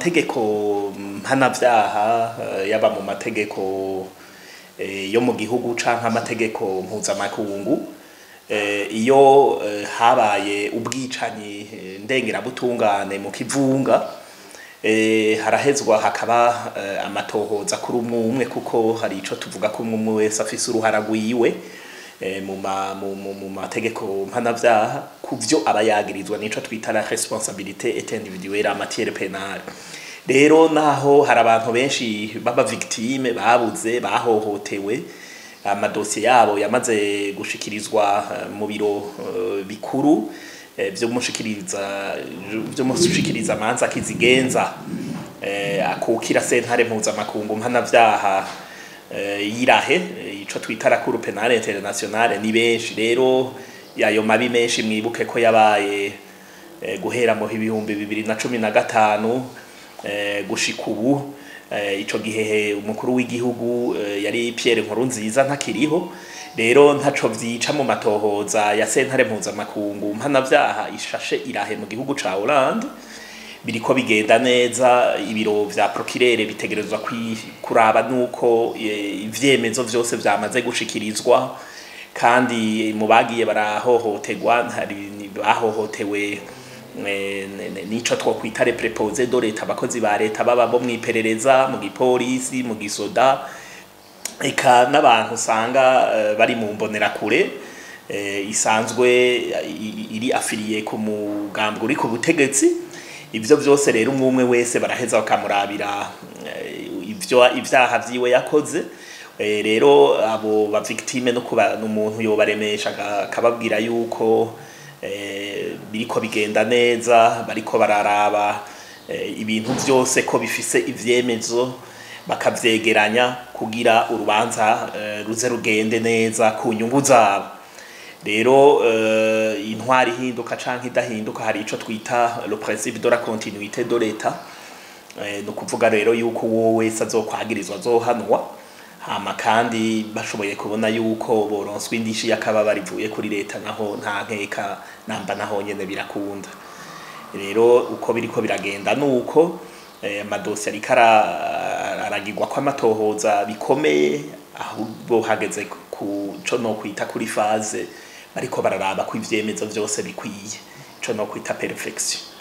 Mategeko mpanavyaha, yaba mu mategeko yo mu gihugu canke amategeko mpuzamakungu, iyo habaye ubwicanyi ndengerabutungane mu kivunga, harahezwa hakaba amatohoza kuri umwe umwe, kuko hari ico tuvuga ko umwe umwe wese afise uruhara rwiwe mu mategeko mpanavyaha ku vyo aba yagirizwa, nico twita la responsabilité est individuelle en matière pénale. Rero naho hari abantu benshi baba victime babuze, bahohotewe, amadosiye yabo yamaze gushikirizwa mu biro bikuru vy'umushikiriza manza kizigenza akukira sentare mpuzamakungu mpanavyaha yirahe, ico twita la Cour pénale internationale. Ni benshi rero yayo mabi menshi. Mwibuke ko yabaye guhera mu 2015 gushika ubu. Ico gihe umukuru w'igihugu yari Pierre Nkurunziza, ntakiriho. Rero ntaco vyica mu matohoza ya sentare mpuzamakungu mpanavyaha ishashe irahe mu gihugu ca Hollande. Biriko bigenda neza. Ibiro vya procureur bitegerezwa kuraba nuko ivyemezo vyose vyamaze gushikirizwa, kandi mu bagiye barahohoterwa hari bahohotewe nico twokwita les préposés de l'État, abakozi ba leta, baba bo mw'iperereza, mu gipolisi, mu gisoda, eka n'abantu usanga bari mu mbonerakure isanzwe iri affiliée ku mugambwe uri ku butegetsi. Ivyo vyose rero, umwe umwe wese baraheza bakamurabira ivyo ivyaha vyiwe yakoze. Rero abo ba victime no kuba n'umuntu yobaremesha akababwira yuko biriko bigenda neza, bariko bararaba ibintu vyose ko bifise ivyemezo, bakavyegeranya kugira urubanza ruze rugende neza ku nyungu zabo. Rero intwari ihinduka canke idahinduka, hari ico twita le principe de la continuité de l'État. No kuvuga rero yuko uwo wese azokwagirizwa azohanwa, hama kandi bashoboye kubona yuko boronswa indishi y'akababaro ivuye kuri leta, naho nta nkeka namba, naho nyene birakunda. Rero uko biriko biragenda nuko amadosiye ariko aragirwa ko amatohoza bikomeye, ahubwo hageze ku co no kwita kuri phase bariko bararaba ko ivyemezo vyose bikwiye, ico no kwita perfection.